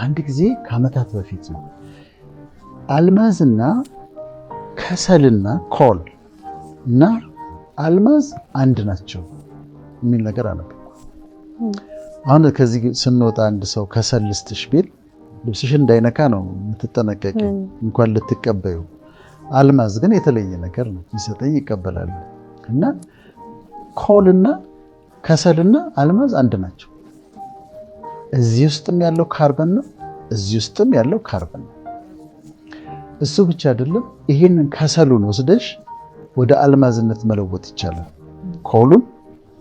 አንድ ጊዜ ከዓመታት በፊት ነው፣ አልማዝና ከሰልና coal እና አልማዝ አንድ ናቸው የሚል ነገር አነበብኩ። አሁን ከዚህ ስንወጣ አንድ ሰው ከሰል ልስጥሽ ቢል ልብስሽን እንዳይነካ ነው የምትጠነቀቂው፣ እንኳን ልትቀበዩ። አልማዝ ግን የተለየ ነገር ነው፣ ቢሰጠኝ ይቀበላሉ። እና coal ና ከሰልና አልማዝ አንድ ናቸው። እዚህ ውስጥም ያለው ካርበን ነው፣ እዚህ ውስጥም ያለው ካርበን ነው። እሱ ብቻ አይደለም፣ ይሄንን ከሰሉን ወስደሽ ወደ አልማዝነት መለወጥ ይቻላል። Coal ኡን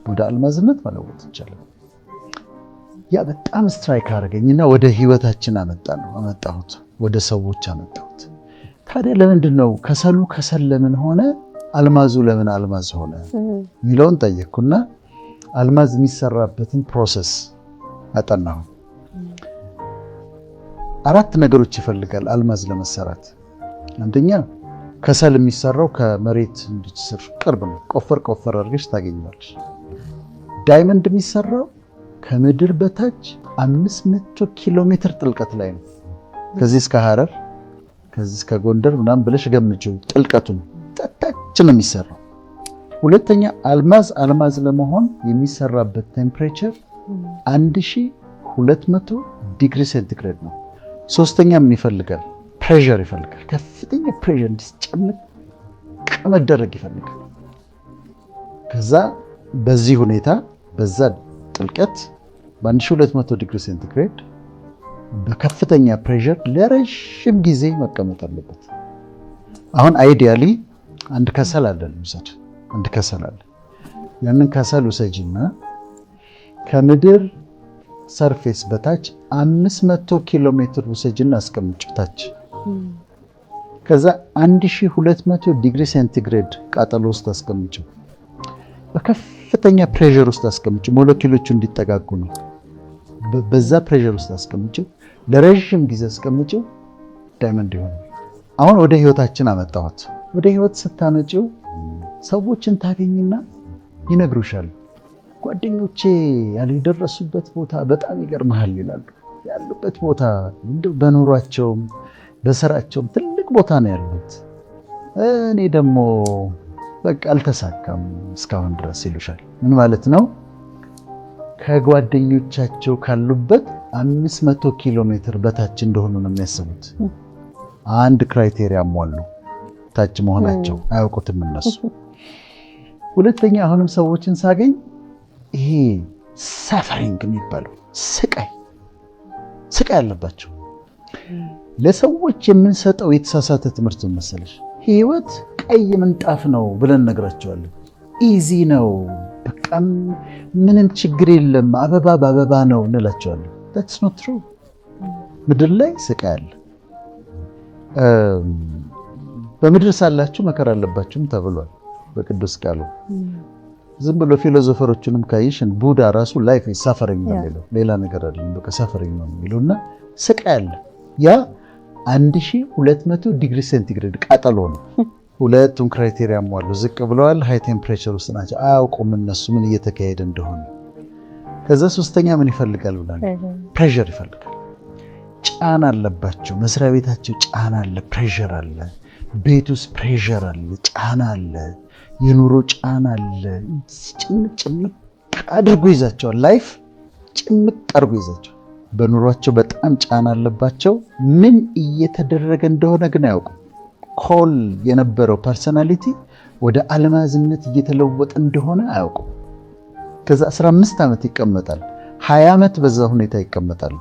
ወደ አልማዝነት መለወጥ ይቻላል። ያ በጣም strike አደረገኝና ወደ ህይወታችን አመጣሁት፣ ወደ ሰዎች አመጣሁት። ታዲያ ለምንድን ነው ከሰሉ ከሰል ለምን ሆነ፣ አልማዙ ለምን አልማዝ ሆነ የሚለውን ጠየቅኩና አልማዝ የሚሰራበትን process አጠናሁ። አራት ነገሮች ይፈልጋል አልማዝ ለመሰራት። አንደኛ ከሰል የሚሰራው ከመሬት ስር ቅርብ ነው። ቆፈር ቆፈር አድርገሽ ታገኘዋለሽ። Diamond የሚሰራው ከምድር በታች 500 ኪሎ ሜትር ጥልቀት ላይ ነው። ከዚህ እስከ ሐረር፣ ከዚህ እስከ ጎንደር ምናምን ብለሽ ገምጪው ጥልቀቱን፣ ታች ነው የሚሰራው። ሁለተኛ አልማዝ አልማዝ ለመሆን የሚሰራበት temperature 1200 ዲግሪ ሴንቲግሬድ ነው። ሶስተኛ ምን ይፈልጋል? Pressure ይፈልጋል። ከፍተኛ pressure እንዲጨምቅ መደረግ ይፈልጋል። ከዛ በዚህ ሁኔታ በዛ ጥልቀት በ1200 ዲግሪ ሴንቲግሬድ በከፍተኛ pressure ለረዥም ጊዜ መቀመጥ አለበት። አሁን ideally አንድ ከሰል አለ፣ ውሰድ፣ አንድ ከሰል አለ። ያንን ከሰል ውሰጂና ከምድር surface በታች 500 ኪሎ ሜትር ውሰጂና አስቀምጪው ታች። ከዛ 1200 ዲግሪ ሴንቲግሬድ ቃጠሎ ውስጥ አስቀምጪው። በከፍተኛ pressure ውስጥ አስቀምጪው። ሞለኪሎቹ እንዲጠጋጉ ነው። በዛ pressure ውስጥ አስቀምጪው፣ ለረዥም ጊዜ አስቀምጪው፣ diamond ይሆናል። አሁን ወደ ህይወታችን አመጣሁት። ወደ ህይወት ስታመጪው ሰዎችን ታገኝና ይነግሩሻል። ጓደኞቼ ያሉ የደረሱበት ቦታ በጣም ይገርምሃል ይላሉ። ያሉበት ቦታ እንደው በኑሯቸውም በስራቸውም ትልቅ ቦታ ነው ያሉት። እኔ ደግሞ በቃ አልተሳካም እስካሁን ድረስ ይሉሻል። ምን ማለት ነው? ከጓደኞቻቸው ካሉበት 500 ኪሎ ሜትር በታች እንደሆኑ ነው የሚያስቡት። አንድ criteria ሟሉ፣ ታች መሆናቸው አያውቁትም እነሱ። ሁለተኛ አሁንም ሰዎችን ሳገኝ ይሄ suffering የሚባለው ስቃይ ስቃይ አለባቸው። ለሰዎች የምንሰጠው የተሳሳተ ትምህርት መሰለሽ፣ ህይወት ቀይ ምንጣፍ ነው ብለን እነግራቸዋለን። Easy ነው፣ በቃ ምንም ችግር የለም፣ አበባ በአበባ ነው እንላቸዋለን። That's not true። ምድር ላይ ስቃይ አለ። በምድር ሳላችሁ መከራ አለባችሁም ተብሏል በቅዱስ ቃሉ። ዝም ብሎ philosopher ኦችንም ካይሽ ቡዳ ራሱ life suffering ነው የሚለው፣ ሌላ ነገር አይደለም። በቃ suffering ነው የሚለው እና ስቃይ አለ። ያ 1200 ዲግሪ ሴንቲግሬድ ቃጠሎ ነው። ሁለቱም criteria ሟሉ። ዝቅ ብለዋል። High temperature ውስጥ ናቸው። አያውቁም እነሱ ምን እየተካሄደ እንደሆነ። ከዛ ሶስተኛ ምን ይፈልጋል ብላል? Pressure ይፈልጋል። ጫና አለባቸው። መስሪያ ቤታቸው ጫና አለ፣ pressure አለ። ቤት ውስጥ pressure አለ፣ ጫና አለ፣ የኑሮ ጫና አለ። ጭምቅ ጭምቅ አድርጎ ይዛቸዋል። Life ጭምቅ አድርጎ ይዛቸዋል። በኑሯቸው በጣም ጫና አለባቸው። ምን እየተደረገ እንደሆነ ግን አያውቁም። Coal የነበረው personality ወደ አልማዝነት እየተለወጠ እንደሆነ አያውቁም። ከዛ 15 ዓመት ይቀመጣል፣ 20 ዓመት በዛ ሁኔታ ይቀመጣሉ።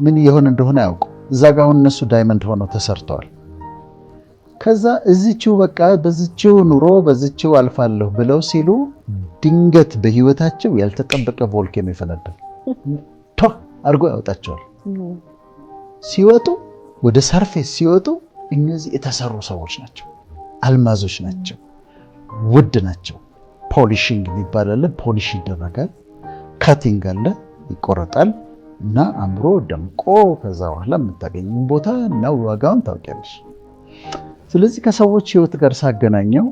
ምን እየሆነ እንደሆነ አያውቁም። እዛ ጋ አሁን እነሱ diamond ሆነው ተሰርተዋል። ከዛ እዚችው በቃ በዚችው ኑሮ በዚችው አልፋለሁ ብለው ሲሉ ድንገት በህይወታቸው ያልተጠበቀ volcano ይፈነዳል። ቷ አድርጎ ያወጣቸዋል። ሲወጡ፣ ወደ surface ሲወጡ እነዚህ የተሰሩ ሰዎች ናቸው፣ አልማዞች ናቸው፣ ውድ ናቸው። Polishing የሚባል አለ፣ polish ይደረጋል። Cutting አለ፣ ይቆረጣል እና አምሮ ደምቆ ከዛ በኋላ የምታገኘውን ቦታ እና ዋጋውን ታውቂያለሽ። ስለዚህ ከሰዎች ህይወት ጋር ሳገናኘው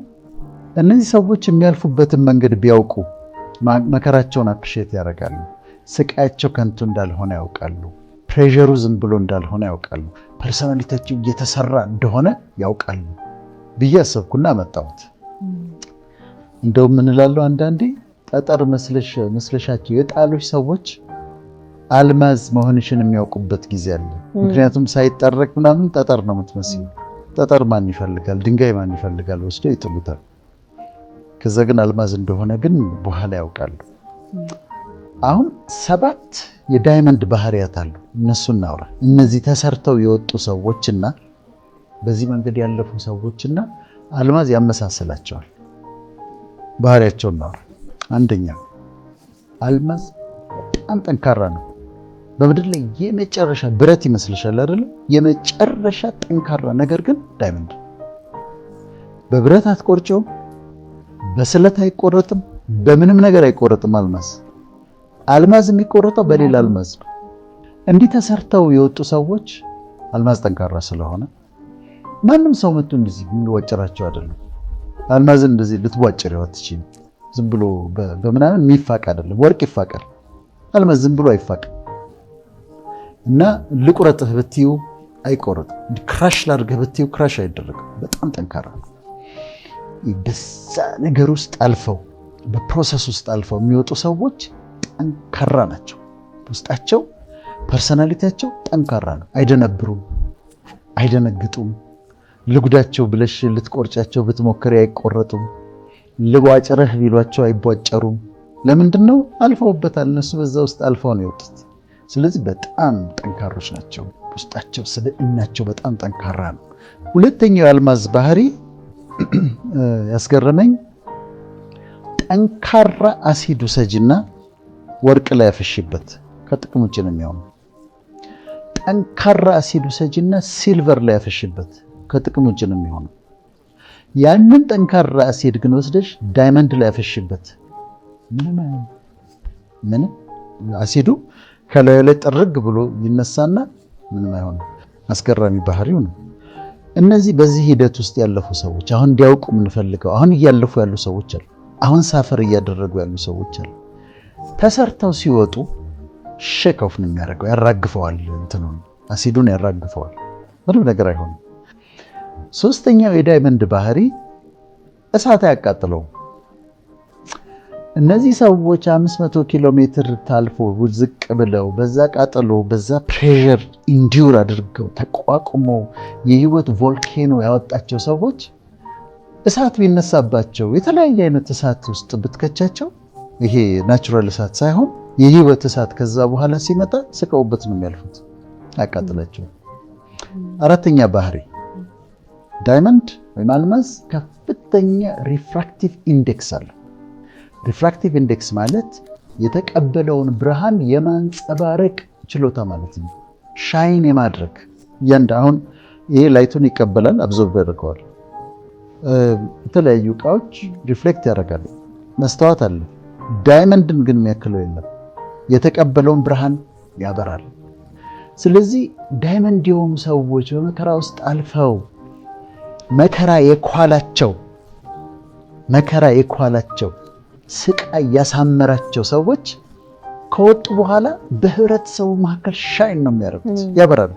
እነዚህ ሰዎች የሚያልፉበትን መንገድ ቢያውቁ መከራቸውን appreciate ያደርጋሉ። ስቃያቸው ከንቱ እንዳልሆነ ያውቃሉ። Pressure ኡ ዝም ብሎ እንዳልሆነ ያውቃሉ። Personality ያቸው እየተሰራ እንደሆነ ያውቃሉ ብዬ አሰብኩና መጣሁት። እንደውም ምን እላለሁ፣ አንዳንዴ ጠጠር መስለሻቸው የጣሉሽ ሰዎች አልማዝ መሆንሽን የሚያውቁበት ጊዜ አለ። ምክንያቱም ሳይጠረቅ ምናምን ጠጠር ነው የምትመስለው። ጠጠር ማን ይፈልጋል? ድንጋይ ማን ይፈልጋል? ወስደው ይጥሉታል። ከዛ ግን አልማዝ እንደሆነ ግን በኋላ ያውቃሉ። አሁን 7 የ diamond ባህሪያት አሉ። እነሱ እናውራ። እነዚህ ተሰርተው የወጡ ሰዎችና በዚህ መንገድ ያለፉ ሰዎችና አልማዝ ያመሳስላቸዋል። ባህሪያቸውን እናውራ። አንደኛ፣ አልማዝ በጣም ጠንካራ ነው። በምድር ላይ የመጨረሻ ብረት ይመስልሻል አይደለም? የመጨረሻ ጠንካራ ነገር ግን diamond። በብረት አትቆርጪውም፣ በስለት አይቆረጥም፣ በምንም ነገር አይቆረጥም። አልማዝ የሚቆረጠው በሌላ አልማዝ ነው። እንዲህ ተሰርተው የወጡ ሰዎች አልማዝ ጠንካራ ስለሆነ ማንም ሰው መጥቶ እንደዚህ የሚወጭራቸው አይደለም። አልማዝን እንደዚህ ልትቧጭሪው አትችይም። ዝም ብሎ በምናምን የሚፋቅ አይደለም። ወርቅ ይፋቃል፣ አልማዝ ዝም ብሎ አይፋቅም። እና ልቁረጥህ ብትይው አይቆረጥም። Crush ላድርግህ ብትይው crush አይደረግም። በጣም ጠንካራ ነው። በዛ ነገር ውስጥ አልፈው፣ በ process ውስጥ አልፈው የሚወጡ ሰዎች ጠንካራ ናቸው። ውስጣቸው personality ያቸው ጠንካራ ነው። አይደነብሩም፣ አይደነግጡም። ልጉዳቸው ብለሽ ልትቆርጫቸው ብትሞክሪ አይቆረጡም። ልቧጭረህ ቢሏቸው አይቧጨሩም። ለምንድን ነው? አልፈውበታል። እነሱ በዛ ውስጥ አልፈው ነው የወጡት። ስለዚህ በጣም ጠንካሮች ናቸው። ውስጣቸው ስብዕናቸው በጣም ጠንካራ ነው። ሁለተኛው የአልማዝ ባህሪ ያስገረመኝ፣ ጠንካራ አሲድ ውሰጂና ወርቅ ላይ አፍሺበት፣ ከጥቅም ውጭ ነው የሚሆነው። ጠንካራ አሲድ ውሰጂና silver ላይ አፍሺበት፣ ከጥቅም ውጭ ነው የሚሆነው። ያንን ጠንካራ አሲድ ግን ወስደሽ diamond ላይ አፍሺበት፣ ምንም ምንም አሲዱ ከላዩ ላይ ጥርግ ብሎ ይነሳና ምንም አይሆንም። አስገራሚ ባህሪው ነው። እነዚህ በዚህ ሂደት ውስጥ ያለፉ ሰዎች አሁን እንዲያውቁ የምንፈልገው፣ አሁን እያለፉ ያሉ ሰዎች አሉ። አሁን suffer እያደረጉ ያሉ ሰዎች አሉ። ተሰርተው ሲወጡ shake off ነው የሚያደርገው፣ ያራግፈዋል፣ እንትኑን አሲዱን ያራግፈዋል። ምንም ነገር አይሆንም። ሶስተኛው የ diamond ባህሪ እሳት አያቃጥለውም። እነዚህ ሰዎች 500 ኪሎ ሜትር ታልፎ ዝቅ ብለው በዛ ቃጠሎ፣ በዛ pressure endure አድርገው ተቋቁመው የህይወት volcano ያወጣቸው ሰዎች እሳት ቢነሳባቸው፣ የተለያየ አይነት እሳት ውስጥ ብትከቻቸው፣ ይሄ natural እሳት ሳይሆን የህይወት እሳት ከዛ በኋላ ሲመጣ ስቀውበት ነው የሚያልፉት፣ አያቃጥላቸውም። አራተኛ ባህሪ፣ diamond ወይም አልማዝ ከፍተኛ refractive index አለ። Refractive index ማለት የተቀበለውን ብርሃን የማንጸባረቅ ችሎታ ማለት ነው። Shine የማድረግ እያንዳ አሁን ይሄ light ኡን ይቀበላል፣ absorb ያደርገዋል። የተለያዩ እቃዎች reflect ያደርጋሉ። መስተዋት አለ። Diamond ን ግን የሚያክለው የለም። የተቀበለውን ብርሃን ያበራል። ስለዚህ diamond የሆኑ ሰዎች በመከራ ውስጥ አልፈው መከራ የኳላቸው፣ ስቃይ ያሳመራቸው ሰዎች ከወጡ በኋላ በህብረተሰቡ መካከል shine ነው የሚያደርጉት፣ ያበራሉ።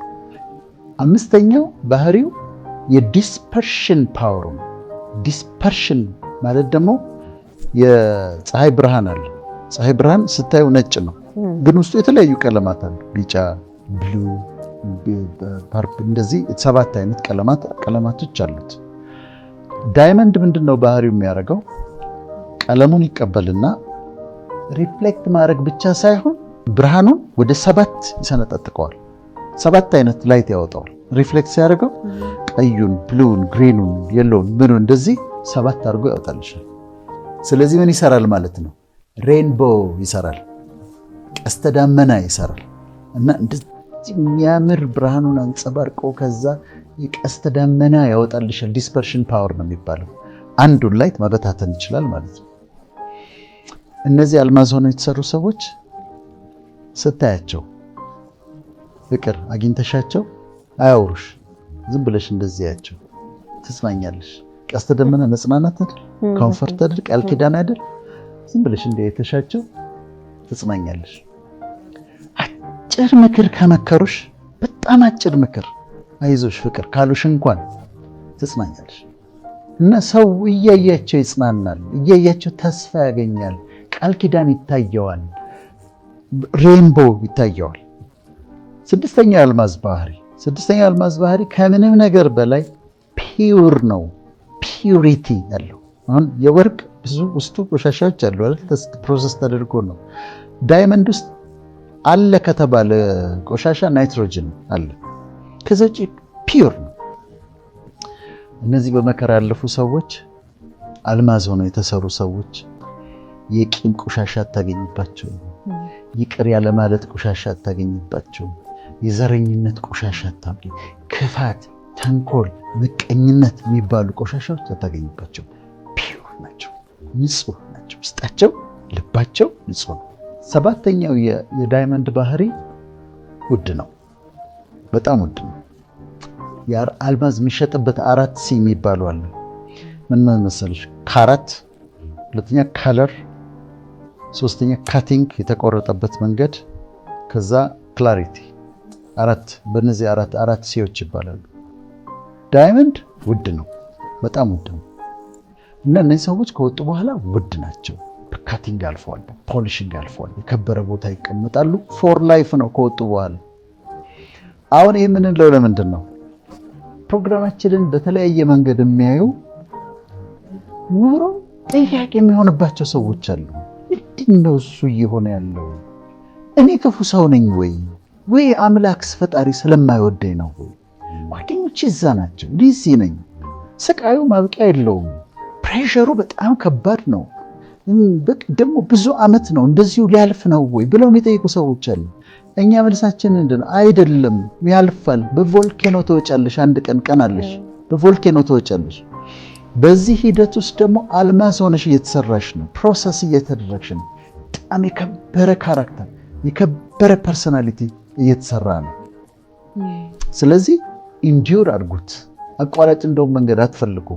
አምስተኛው ባህሪው የ dispersion power ኡ ነው። Dispersion ማለት ደግሞ የፀሐይ ብርሃን አለ። ፀሐይ ብርሃን ስታዩ ነጭ ነው፣ ግን ውስጡ የተለያዩ ቀለማት አሉ። ቢጫ፣ blue፣ purple፣ እንደዚህ ሰባት አይነት ቀለማቶች አሉት። Diamond ምንድን ነው ባህሪው የሚያደርገው? ቀለሙን ይቀበልና reflect ማድረግ ብቻ ሳይሆን ብርሃኑን ወደ ሰባት ይሰነጣጥቀዋል። ሰባት አይነት light ያወጣዋል። Reflect ሲያደርገው ቀዩን፣ blue ን፣ green ኑን፣ yellow ን፣ ምኑን እንደዚህ ሰባት አድርጎ ያወጣልሻል። ስለዚህ ምን ይሰራል ማለት ነው? Rainbow ይሰራል፣ ቀስተ ዳመና ይሰራል እና እንደዚህ የሚያምር ብርሃኑን አንጸባርቆ ከዛ የቀስተ ዳመና ያወጣልሻል። Dispersion power ነው የሚባለው። አንዱን light መበታተን ይችላል ማለት ነው። እነዚህ አልማዝ ሆነው የተሰሩ ሰዎች ስታያቸው፣ ፍቅር አግኝተሻቸው አያውሩሽ። ዝም ብለሽ እንደዚህ ያቸው ትጽናኛለሽ። ቀስተ ደመና መጽናናት አይደል? Comfort አይደል? ቃል ኪዳን አይደል? ዝም ብለሽ እንዲህ አይተሻቸው ትጽናኛለሽ። አጭር ምክር ከመከሩሽ፣ በጣም አጭር ምክር፣ አይዞሽ ፍቅር ካሉሽ እንኳን ትጽናኛለሽ። እና ሰው እያያቸው ይጽናናል፣ እያያቸው ተስፋ ያገኛል፣ ቃል ኪዳን ይታየዋል፣ rainbow ይታየዋል። ስድስተኛው የአልማዝ ባህሪ ከምንም ነገር በላይ pure ነው፣ purity ያለው። አሁን የወርቅ ብዙ ውስጡ ቆሻሻዎች አሉ አይደል? Process ተደርጎ ነው። Diamond ውስጥ አለ ከተባለ ቆሻሻ ናይትሮጅን አለ። ከዛ ውጭ pure ነው። እነዚህ በመከራ ያለፉ ሰዎች፣ አልማዝ ሆነው የተሰሩ ሰዎች የቂም ቆሻሻ አታገኝባቸውም። ይቅር ያለማለት ቆሻሻ አታገኝባቸውም። የዘረኝነት ቆሻሻ አታገኝ። ክፋት፣ ተንኮል፣ ምቀኝነት የሚባሉ ቆሻሻዎች አታገኝባቸውም። Pure ናቸው፣ ንጹህ ናቸው። ውስጣቸው ልባቸው ንጹህ ነው። ሰባተኛው የ diamond ባህሪ ውድ ነው፣ በጣም ውድ ነው። አልማዝ የሚሸጥበት አራት C የሚባሉ አለ። ምን ምን መሰለሽ? Carat፣ ሁለተኛ color፣ ሶስተኛ cutting የተቆረጠበት መንገድ፣ ከዛ clarity። አራት፣ በእነዚህ አራት አራት C ዎች ይባላሉ። Diamond ውድ ነው፣ በጣም ውድ ነው። እና እነዚህ ሰዎች ከወጡ በኋላ ውድ ናቸው። Cutting አልፈዋል፣ polishing አልፈዋል፣ የከበረ ቦታ ይቀመጣሉ። For life ነው ከወጡ በኋላ። አሁን ይህ የምንለው ለምንድን ነው? ፕሮግራማችንን በተለያየ መንገድ የሚያዩ ኑሮ ጥያቄ የሚሆንባቸው ሰዎች አሉ። ምንድን ነው እሱ እየሆነ ያለው? እኔ ክፉ ሰው ነኝ ወይ? ወይ አምላክስ ፈጣሪ ስለማይወደኝ ነው ወይ? ጓደኞቼ እዛ ናቸው፣ እኔ እዚህ ነኝ። ስቃዩ ማብቂያ የለውም። Pressure ኡ በጣም ከባድ ነው። ደግሞ ብዙ ዓመት ነው፣ እንደዚሁ ሊያልፍ ነው ወይ ብለው የሚጠይቁ ሰዎች አሉ። እኛ መልሳችን ምንድን ነው? አይደለም፣ ያልፋል። በ volcano ትወጫለሽ፣ አንድ ቀን ቀን አለሽ፣ በ volcano ትወጫለሽ። በዚህ ሂደት ውስጥ ደግሞ አልማዝ ሆነሽ እየተሰራሽ ነው፣ process እየተደረግሽ ነው። በጣም የከበረ character፣ የከበረ personality እየተሰራ ነው። ስለዚህ endure አድርጉት። አቋራጭ እንደውም መንገድ አትፈልጉ።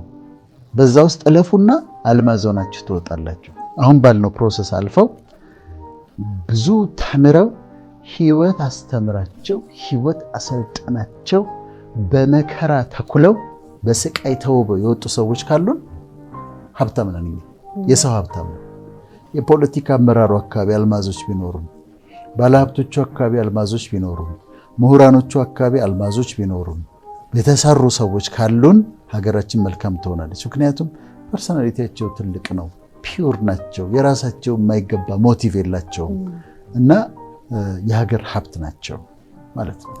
በዛ ውስጥ እለፉና አልማዝ ሆናችሁ ትወጣላችሁ። አሁን ባልነው process አልፈው፣ ብዙ ተምረው፣ ህይወት አስተምራቸው፣ ህይወት አሰልጥናቸው፣ በመከራ ተኩለው፣ በስቃይ ተውበው የወጡ ሰዎች ካሉን ሀብታም ነን። የሰው ሀብታም ነው። የፖለቲካ አመራሩ አካባቢ አልማዞች ቢኖሩን፣ ባለሀብቶቹ አካባቢ አልማዞች ቢኖሩን፣ ምሁራኖቹ አካባቢ አልማዞች ቢኖሩን፣ የተሰሩ ሰዎች ካሉን ሀገራችን መልካም ትሆናለች። ምክንያቱም personality ያቸው ትልቅ ነው፣ pure ናቸው፣ የራሳቸው የማይገባ motive የላቸውም እና የሀገር ሀብት ናቸው ማለት ነው።